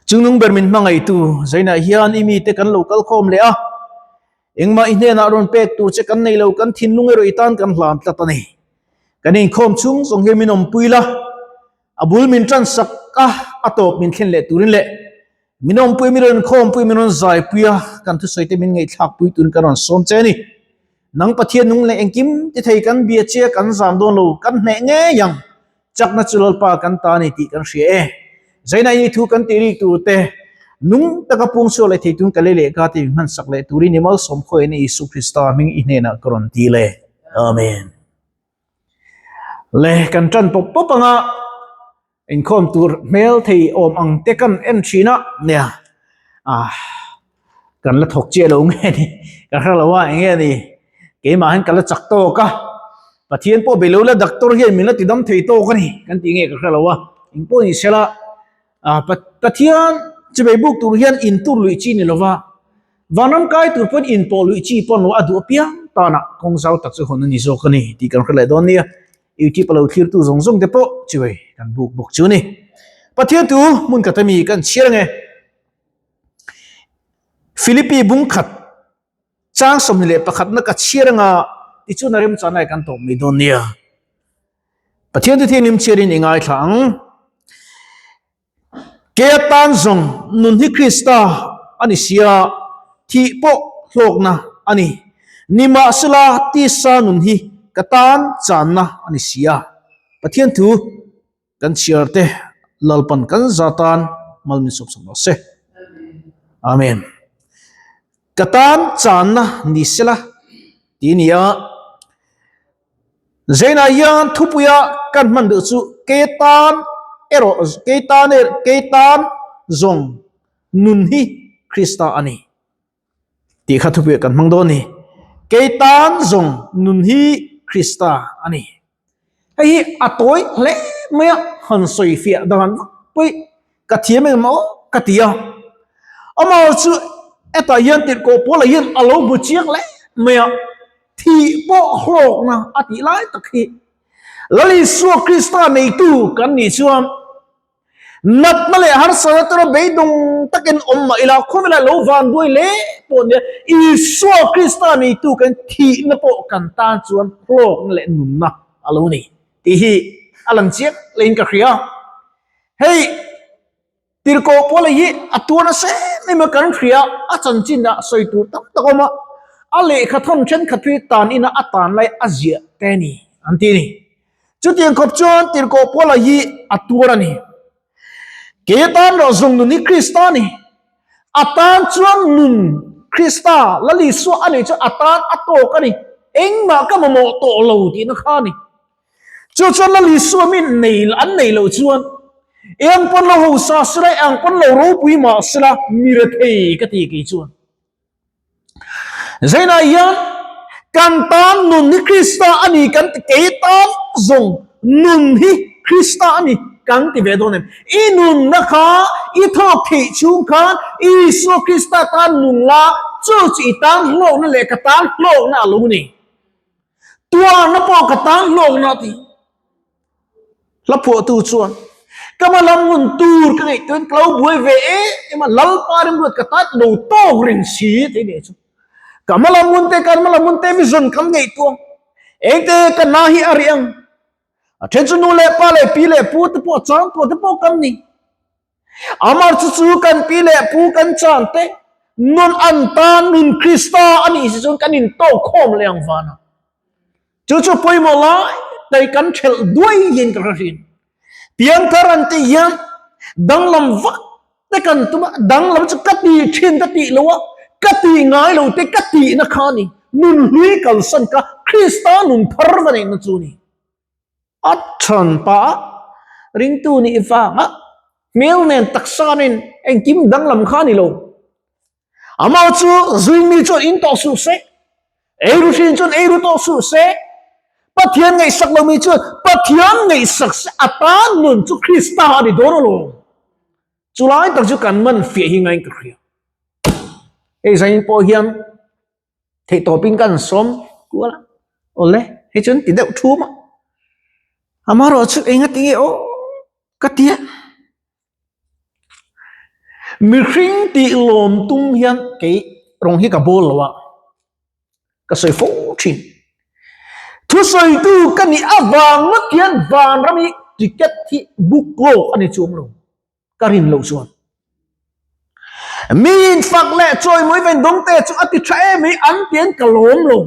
Chungnung ber min hmangaihtu Zainah hian i mite kan lo kal khawm leh a, engmah i hnenah rawn pek tur che kan nei lo, kan thinlung erawh i tan kan hlan tlat a ni. Kan inkhawm chhung zawng hian min awmpui la, a bul min tan sak a, a tawp min thlen leh turin leh min awmpui min rawn khawmpui min rawn zaipui a, kan thusawi te min ngaihthlakpui turin kan rawn sawm che a ni. Nang Pathian nung leh engkim ti thei kan bia che kan zam dawn lo, kan hneh ngei ang. Chakna chu Lalpa kan ta a ni tih kan hria e. Zaina i thu kan tih rik tur te, nung taka pung chhuak leh thei tun ka lei leh ka ti min hmansak leh turin i malsawm khawiin Isu Krista hming i hnenah ka rawn ti le. Amen. Le kan tan pawp pawp anga inkhawm tur hmel thei awm ang te kan en thin a nia. Ah kan la thawk chiah lo nge ni ka hre lo a eng nge ni keimah hian ka la chak tawk a Pathian pawh be lo la doctor hian min la ti dam thei tawk a ni kan tih nge ka hre lo a eng pawh ni sela ah Pathian chuvei buk tur hian in tur luih chi ni lova vanram kai tur pawn in pawh luih chi pawh a duh apiang tanah kawng zau tak chu hawn a ni zawk a ni tih kan hre leh dawn nia YouTube a lo thlirtu zawng zawng te pawh chuvei kan buk bawk chu a ni Pathian tu hmun khat ami kan chhiar ange. Philippi bungkhat chang 21 na ka chhiar anga tichuan a remchana kan tawp mai dawn nia. Pathian chu thianghlim chhiarin i ngaithla ang. Ke atan zawng nun hi Krista a ni sia, thih pawh hlawkna a ni. Nimahsela tisa nun hi ka tan channa a ni sia. Pathian thu Kan chhiar te Lalpan kan za tan mal min sawp sak rawh se. Amen. Ka tan channa ni sela ti ni a. Zainah hian thupuia kan hman duh chu ke tan erawh ke tan er ke tan zawng nun hi Krista a ni. Tih kha thupuia kan hmang dawn ni. Kei tan zawng nun hi Krista a ni. Hei hi a tawi hle mai a, han sawi fiah dan vak pawh hi ka thiam eng maw ka ti a. Amah chu hetah hian tirhkoh Paula hian a lo bu chiang hle mai a, thih pawh hlawkna a tih lai tak hi Lal Isua Krista neitu kan nih chuan Natna leh harsatna tura beidawng takin awm mah ila, khawvelah lo van buai hle pawh nia, Isua Krista neitu kan thihna pawh kan tan chuan hlawkna leh nunna a lo ni tih hi a lang chiang lehin ka hria. Hei tirhkoh Paula hi a tuar nasa em em a kan hria, a chanchinah sawi tur tam tak a awm a, a lehkha thawn thenkhat hi tan ina a tan lai a ziah te a ni an ti a ni. Chutiang khawp chuan tirhkoh Paula hi a tuar a ni. Kei atan rawh zawng nun hi Krista a ni. A tan chuan nun Krista, Lal Isua a nih chuan a tan a tawk a ni. Engmah ka mamawh tawh lo tihna kha a ni. Chu chuan Lal Isua min nei an nei loh chuan eng pawn lo hausa sela, eng pawn lo ropui mah sela mi rethei ka ti kei chuan. Zainah hian kan tan nun hi Krista a ni kan ti kei tan zawng nun hi Krista a ni kan ti ve dawn em? I nunna kha i thawk theih chhung khan Isua Krista tan nun la chu chu i tan hlawkna leh ka tan hlawkna a lo ni. Tuarna pawh ka tan hlawkna a ti. Hla phuahtu chuan, Ka hma lam ngun tur ka ngaihtuahin ka lo buai ve em em a, Lalpa rimruat ka tan lo tawk reng si tih nih chu. Ka hma lam ngun te, kan hma lam ngun te vision kan ngaihtuah ang. Engte ka na hi a rih ang. A then chu nu leh pa leh pi leh pu te pawh chang tawh te pawh kan ni. Amar chu chu kan pi leh pu kan chan te nun an tan nun Krista a nih si chuan kan intawk khawm leh ang vana. Chu chu pawimawh lai tai kan thelh duai hian ka hre thin. Piangthar an tih hian danglam vak te kan tum a, danglam chu ka tih thin ka tih lo a, ka tih ngai lo te ka tihna kha a ni. Nun hlui kalsan kha Krista nun thar va neihna chu a ni. A than pa a, ringtu nih vanga hmel nen taksa nen engkim danglam kha a ni lo. Amah chu zuimi chuan in tawh suh se, eiru hrin chuan eiru tawh suh se, Pathian ngaihsak lomi chuan Pathian ngaihsak se, a tan nun chu Krista a ni dawn alawm. Chulai tak chu kan man fiah hi ngain ka hria. Hei zain pawh hian theihtawpin kan sawm kual a, awle hei chuan ti deuh thum a. Amaherawhchu enga tinge aw ka ti a. Mihring tih lawm tum hian kei rawng hi ka bawl lo a, ka sawi fo thin. Thusawitu ka nih avang ngawt hian vanram hi ticket hi book lawk a ni chuang lo, ka rin loh chuan. Mi infak leh chawimawi ven dawngte chu a ti tha em hi an ti an ka lawm lo.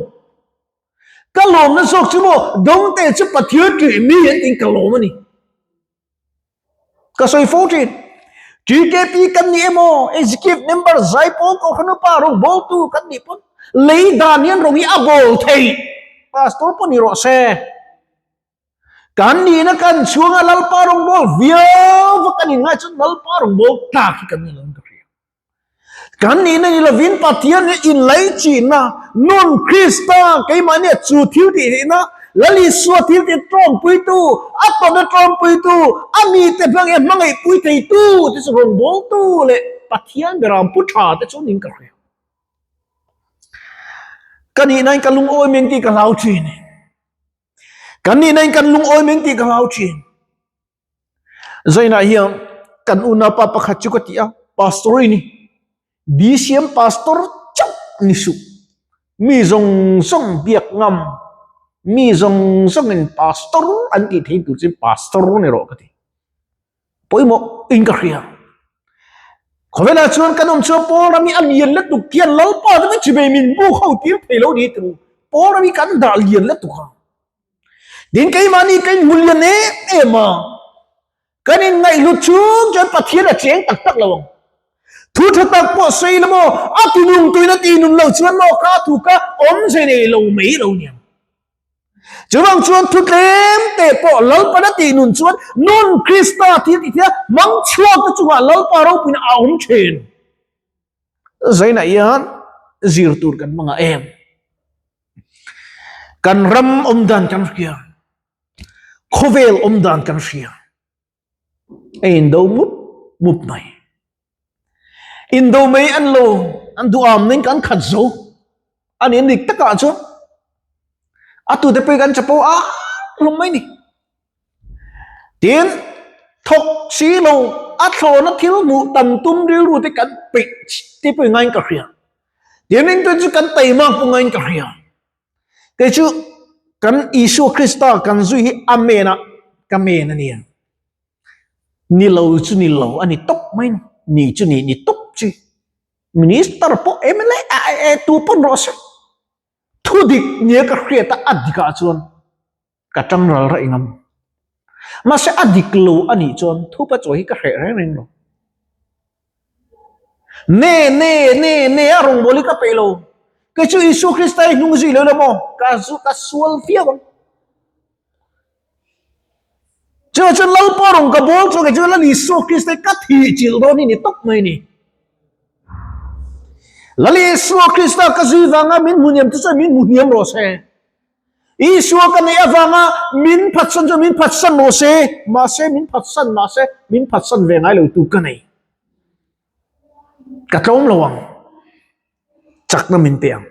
Ka lawmna zawk chu maw dawngte chu Pathian ṭih mi an tiin ka lawm a ni. Ka sawi fo thin. TKP kan ni emaw, Executive Member Zaipawl Kohhran Upa rawngbawltu kan nih pawn lei dan hian rawng hi a bawl thei. Pastor pawh ni rawh se. Kan nihna kan chhunga Lalpa rawngbâwl viau va kan inngai chuan Lalpa rawngbâwl tlâk hi kan ni lo in ka hria. Kan nihna ni lovin Pathian hi inlaichinna, nun Krista keimahnia chu thil tih theihna, Lal Isua thil tih tlawmpuitu, a tawna tlawmpuitu, a mite hmangaih hmangaihpui theitu te chu rawngbâwltu leh Pathian beram pu ṭha te chu niin ka hria. Ka nihnain ka lungawi meng tih ka hlau ṭhin. Kan nihna in kan lungawi meng tih ka hlau thin. Zainah hian kan unaupa pakhat chu ka ti a, pastor i ni. BCM pastor chauh ni suh. Mi zawng zawng biak ngam, mi zawng zawngin pastor an tih thei tur chu pastor ni rawh ka ti. Pawimawh in ka hria. Khawvelah chuan kan awm chuan Paul ram hi a lian lutuk hian Lalpa te chu chibei min buk ho tir thei lo ni tih Paul ram hi kan dah lian lutuk a. Tin keimahni ka inhmu lian em em a, kan inngaihhlut chung chuan Pathian a cheng tak tak lo ang. Thu tha tak pawh sawi la maw, a tinung tuin a tinun lo chuan maw kha thu kha awmze nei lo mai lo niang. Chuvang chuan thu tlem te pawh Lalpan a tih nun chuan nun Krista thil tih thil a hmang chhuak te chungah Lalpa ropuina a awm thin. Zainah hian zir tur kan hmangah em? Kan ram awm dan kan hria, khawvel awm dan kan hria. A indo mup mup mai. Indo mai an lo an duh am nen kan khat zo. Ani an dik takah chuan a tute pawh kan chapo a hlawm mai ni. Tin, thawk si lo a thlawhna thil hmuh tam tum rilru te kan peih te pawh ngaiin ka hria. Tin, engtin chu kan taima pawh ngaiin ka hria. Kei chu kan Isua Krista kan zui hi a men a, ka men a nia. Ni lo chu ni lo a ni tawp mai ni, ni chu ni ni tawp chi. Minister pawh MLA a e tu pawn rawh se. Thu dik nia ka hriat a, a dikah chuan ka tang ral raih ngam. Mahse a dik lo a nih chuan thupa chawi hi ka hreh reng reng lo. Ne ne ne ne a rawngbâwl hi ka peih lo. Kei chu Isua Krista hi hnung zui lo la maw? Ka zu ka sual viau ang. Chuvang chuan Lalpa rawng ka bâwl chuan kei chu Lal Isua Krista hi ka thih chilh dawn hi ni tawp mai ni. Lal Isua Krista ka zui vanga min hmu hniam te chuan min hmu hniam rawh se. Isua ka neih avanga min phatsan chu min phatsan rawh se, mahse min phatsan mahse min phatsan ve ngai lo tu ka nei. Ka tlawm lo ang, chakna min pe ang.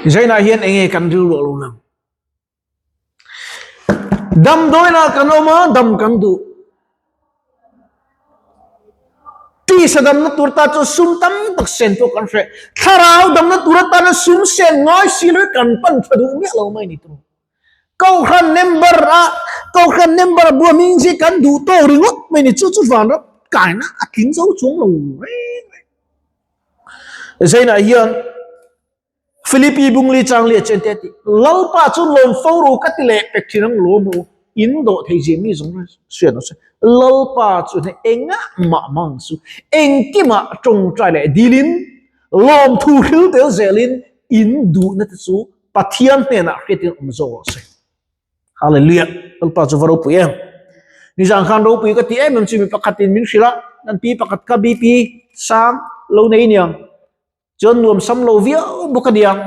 Zainah hian enge kan rilru a lo lang. Damdawiinah kan awm a, dam kan duh. Tisa damna tur ta chuan sum tam tak sen pawh kan hreh. Thlarau damna tur atana sum sen ngai si lo hi kan pan tha duh miah lo mai ni tur. Kohhran member a, kohhran member a bua hming hi kan duh tawk ringawt mai ni. Chu chu vanram kaina a tling zo chuang lo reng reng. Zainah hian Philippi bungli chang leh chen te a ti, Lalpa chu lawm fo ru ka ti leh pek thin ang lawm u, in dawh thei zia mi zawng hriat rawh se. Lalpa chu hne engah mah mang su, engkimah tawngtai leh dilin, lawmthu hril tel zelin in duhna te chu Pathian hnenah hriatin awm zawk rawh se. Hallelujah! Lalpa chu va ropui em! Nizan khan ropui ka ti em em chu mi pakhatin min hrilh a, kan pi pakhat kha BP sang lo nei aniang. Chuan nuam sam lo viau bawk a niang.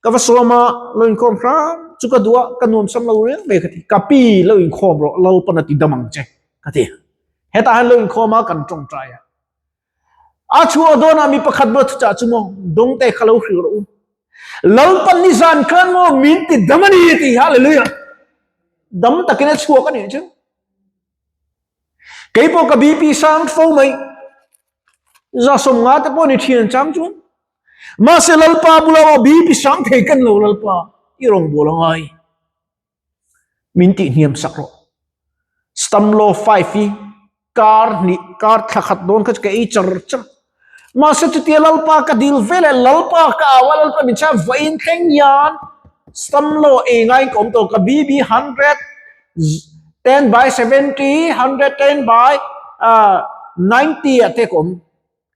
Ka va sawm a, lo inkhawm hram chu ka duh a, ka nuam sam lo reng mai ka ti. Ka pi lo inkhawm rawh, Lalpan a ti dam ang che ka ti. Hetah hian lo inkhawm a, kan tawngtai a. A chhuah dawnah mi pakhat maw thuchah chu maw, dawngte kha lo hrilh rawh u. Lalpan nizan khan maw min ti dam a ni ti, Hallelujah! Dam takin a chhuak a nih chu. Kei pawh ka BP sang fo mai. 150 te pawh ni thian chang chuan. Mahse Lalpa bula aw BP sang thei kan lo Lalpa i rawngbâwl a ngai. Min tih hniam sak rawh. Stamlo 5 hi kar hnih kar thla khat dawn kha chu ka ei char char. Mahse chutia Lalpa ka dil ve leh Lalpa ka au a Lalpa min chhang vawiin thleng hian Stamlo ei ngaiin ka awm tawh ka BB 110 by 70 110 by 90 ah te ka awm.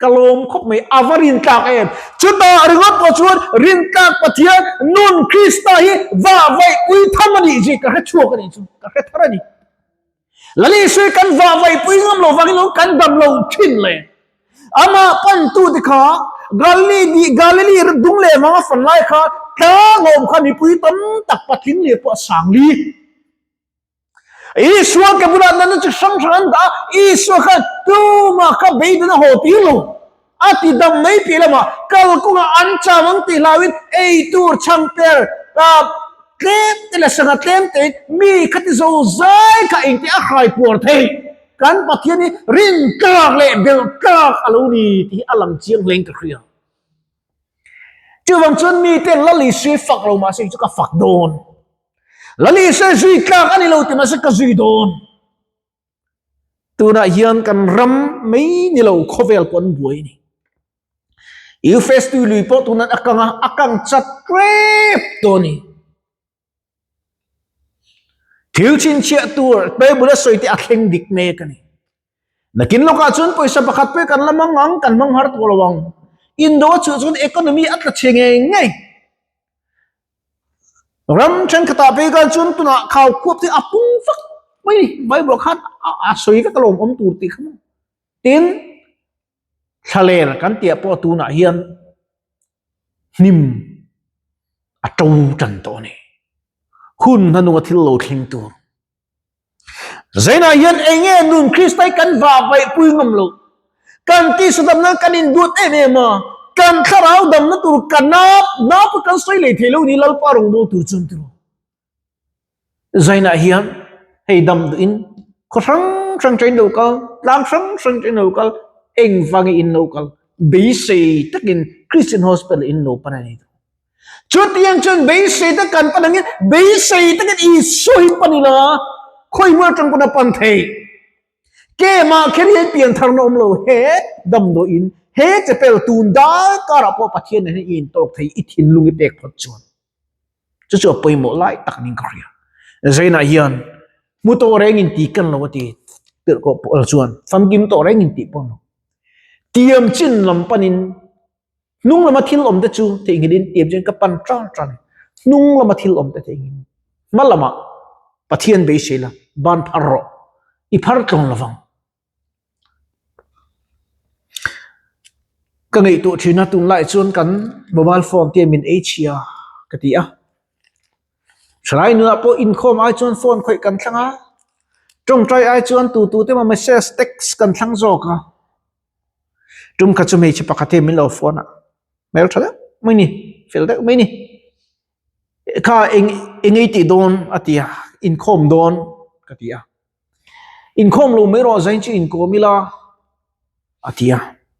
Ka lawm khawp mai, a va rintlak em! Chutah ringawt pawh chuan rintlak Pathian nun Krista hi vah vaih pui tham a nih zui ka hre chhuak a nih chu, ka hre thar a ni. Lali Isui kan vah vaih pui ngam lo vangin lo kan dam lo thin le. Amah pantute kha Galili Galili dung leh vanga fan lai kha tlangawm kha mipui tam tak patling leh pawh a sang li. Isua ke bulah natna chi hrang hrang an dah a, Isua khan tumah kha beidawna haw tir lo. A ti dam mai piah lamah kal kawngah an cham ang tih hlauin ei tur chhang per tlem te leh sangha tlem tein mi kha ti zo zai kha engte a hrai puar thei. Kan Pathian hi rin tlak leh belh tlak a lo ni tih hi a lang chiang hlein ka hria. Chuvang chuan mite Lal Isua fak lo mahse chu ka fak dawn. Lal Isua zui tlak a ni lo ti mahse ka zui dawn. Tunah hian kan ram mai ni lo khawvel pawh an buai a ni. Euphrates tui lui pawh tunah a kang a, a kang chat rep tawh a ni. Thil chhinchhiah tur Bible a sawi te a thleng dik mek a ni. Nakin lawkah chuan pawisa pakhat pawh kan la hmang ang, kan hmang har tawh lo ang. Indo a chhuah chuan economy a tla chhe ngei ngei. Ram thenkhatah phei khan chuan tunah khau khuap te a pung vak mai a ni. Bible khan a sawi vek alawm awm tur tih kha maw. Tin, thlaler kan tih ah pawh tunah hian hnim a to tan tawh a ni. Hun hmanunga thil lo thleng tur. Zainah hian eng nge nun Krista hi kan vah vaih pui ngam lo. Kan tisa damna kan induat em em a, kan thlarau damna tur ka nap nap a kan sawi leh thei lo ni Lalpa rawngbâwl tur chuan tiraw. Zainah hian hei dam duhin khaw hrang hrang ṭain lo kal, tlang hrang hrang ṭain lo kal, engvangin in lo kal, beisei takin Christian Hospital in lo pan a ni. Chutiang chuan beisei tak kan pan angin beisei takin Isua hi pan ila khawi hmun atang pawn a pan thei. Kemah kher hian pianthar na awm lo he damdawiin he chapel tun dal karah pawh Pathian nen hian i intawk thei i thinlung i pek phawt chuan. Chu chu a pawimawh lai tak niin ka hria. Zainah hian hmu tawh reng in tih kan lo a ti tirhkoh pawl chuan famkim tawh reng in tih pawh an lo. Tiam chin lam panin Hnung lama thil awm te chu theihnghilhin tiam chuan ka pan tan tan. Hnung lama thil awm te theihnghilhin hma lamah Pathian beisei la, ban phar rawh. I phar tlawng lovang. Ka ngaihtuah thin a, tunlai chuan kan mobile phone te min ei chhia ka ti a. Thalai nunah pawh inkhawm ai chuan phone khawih kan thlang a, tawngtai ai chuan tu tu te emaw message text kan thlang zawk a. Tum kha chu hmeichhe pakhat hi min lo phone a, hmel tha deuh mai ni, fel deuh mai ni. Kha eng eng ei tih dawn a ti a, inkhawm dawn ka ti a. Inkhawm lo mai rawh zain chu inkawm ila a ti a,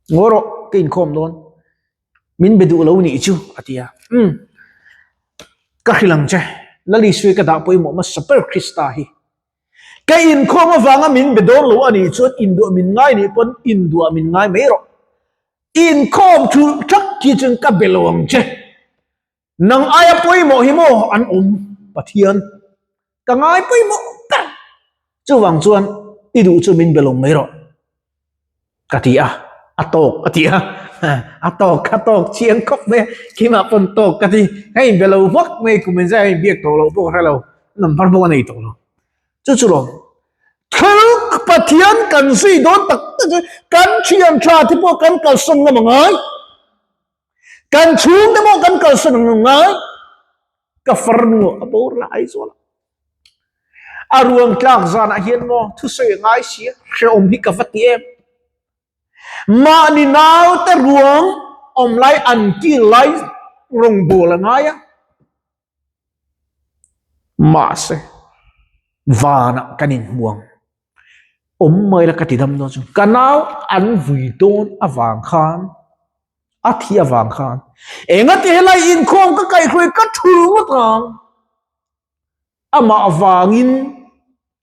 ngaw rawh ka inkhawm dawn, min be duh lo nih chu a ti a. Umm ka hrilh ang che, Lalisui ka dah pawimawh hmasa ber Krista hi. Ka inkhawm avanga min be dawn lo a nih chuan induah min ngai nih pawn induah min ngai mai rawh. Inkhawm thulh thak khi chuan ka be lo ang che. Nang aia pawimawh hi maw an awm Pathian ka ngai pawimawh ber. Chuvang chuan i duh chu min be lo mai rawh. Ka ti a, a tawk a ti a, a tawk a tawk chiang khawp mai a, keimah pawn tawk ka ti, ka inbe lo vak mai, kum in zai a inbiak tawh loh pawh ka hre lo, number pawh ka nei tawh lo. Chu chu lawm, thil Pathian kan zui dawn tak tak chu kan thian tha te pawh kan kalsan ngam a ngai, kan chhung te pawh kan kalsan ngam a ngai, ka farnu a boral a Aizawl ah. A ruang tlak zanah hian maw thusawi a ngai si a, hrehawm hi ka va ti em. Mahni naute ruang awm lai an kil lai rawngbâwl a ngai a. Mahse, vanah kan inhmu ang. Awm mai la ka ti dam dawn chu. Ka nau an vui dawn avang khan, a thi avang khan engati helai inkhawm ka kaihhruai ka thul ngawt ang. Amah avangin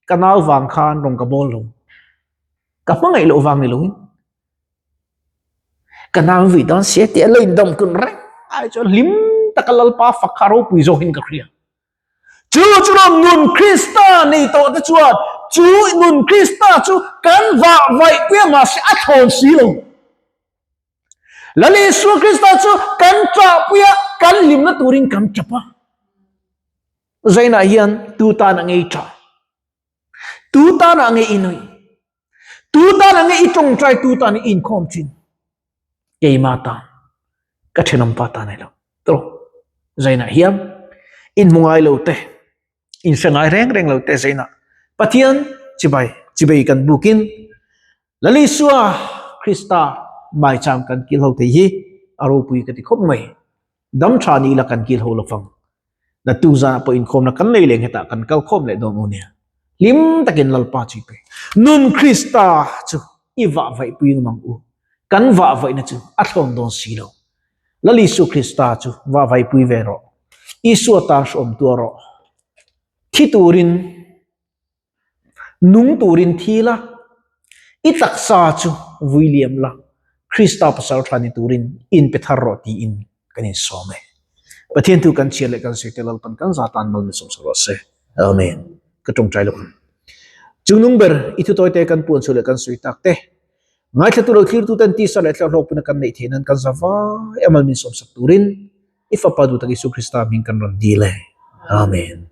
ka nau vang khan rawn ka bawl lo. Ka hmangaih loh vang ni loin ka nau vui dawn sia tih a la indawm kun reng ai chuan hlim taka Lalpa fak kha ropui zawkin ka hria. Chu chu ram nun Krista nei tawh te chuan chu nun Krista chu kan vah vaih pui a mahse a thlawn si lo. Lal Isua Krista chu kan ṭah pui a, kan hlimna turin kan ṭap a. Zainah hian tu tan a ngei ṭah? Tu tan ah nge i nuih? Tu tan ah nge i tawngtai? Tu tan i inkhawm thin? Keima tan, ka thenawmpa tan ai lo. Tawh zainah hian inhmu ngai lo te, inhre ngai reng reng lo te zainah Pathian chibai chibei kan bukin Lal Isua Krista maicham kan kil ho thei hi a ropui ka ti khawp mai. Dam tha ni ila kan kil ho lo fang. Natu zanah pawh inkhawmna kan nei leh nghetah kan kal khawm leh dawn u nia. Hlim takin Lalpa chu i pe. Nun Krista chu i vahvaih pui ngam ang u. Kan vahvaihna chu a thlawn dawn si lo. Lal Isu Krista chu vahvaihpui ve rawh. Isua tan hrawm tuar rawh. Thi turin Nung turin thi la, i taksa chu vui liam la, Krista pasal tha ni turin inpe thar rawh tiin kan insawm e. Pathian thu kan chhiar leh kan sawi te Lalpan kan za tan mal min sawmsak rawh se. Amen. Ka tawngtai lawk ang. Chungnung ber i thutawi te kan puan chhuah leh kan sawi tak te, ngaithla tu lo thlir tu ten tisa leh hlauhlawk pawhin kan neih theih nan kan za vai a mal min sawmsak turin i Fapa duhtak Isu Krista hming kan rawn dil e. Amen.